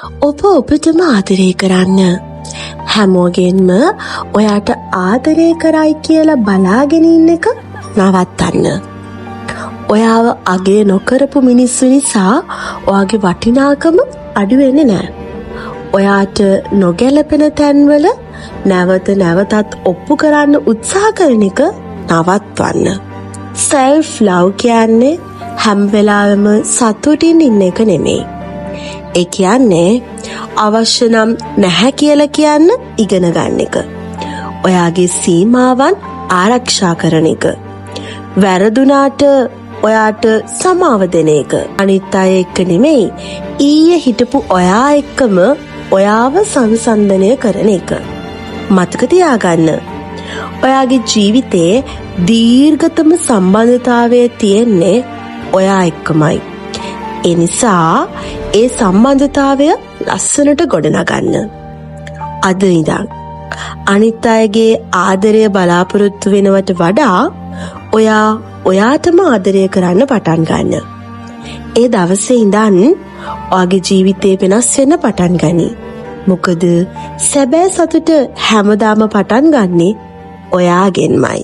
ඔබ ඔබටම ආදරය කරන්න. හැමෝගෙන්ම ඔයාට ආදරය කරයි කියලා බලාගෙන ඉන්න එක නවත්තන්න. ඔයාව අගය නොකරපු මිනිස්සු නිසා ඔයාගේ වටිනාකම අඩු වෙන්නේ නෑ. ඔයාට නොගැලපෙන තැන්වල නැවත නැවතත් ඔප්පු කරන්න උත්සාහ කරන එක නවත්වන්න. සෙල්ෆ් ලව් කියන්නේ හැම වෙලාවෙම සතුටින් ඉන්න එක නෙමෙයි. ඒ කියන්නේ අවශ්‍ය නම් නැහැ කියලා කියන්න ඉගෙන ගන්න එක. ඔයාගේ සීමාවන් ආරක්ෂා කරන එක. වැරදුනාට ඔයාට සමාව දෙන එක. අනිත් අය එක්ක නෙමෙයි, ඊයේ හිටපු ඔයා එක්කම ඔයාව සංසන්දනය කරන එක. මතක තියාගන්න. ඔයාගේ ජීවිතේ දීර්ඝතම සම්බන්ධතාවය තියෙන්නේ ඔයා එක්කමයි. ඒ නිසා ඒ සම්බන්ධතාවය ලස්සනට ගොඩනගන්න. අද ඉඳන් අනිත් අයගේ ආදරය බලාපොරොත්තු වෙනවට වඩා ඔයා ඔයාටම ආදරය කරන්න පටන් ගන්න. ඒ දවසේ ඉඳන් ඔයාගේ ජීවිතේ වෙනස් වෙන්න පටන් ගනී. මොකද සැබෑ සතුට හැමදාම පටන් ගන්නෙ ඔයාගෙන්මයි.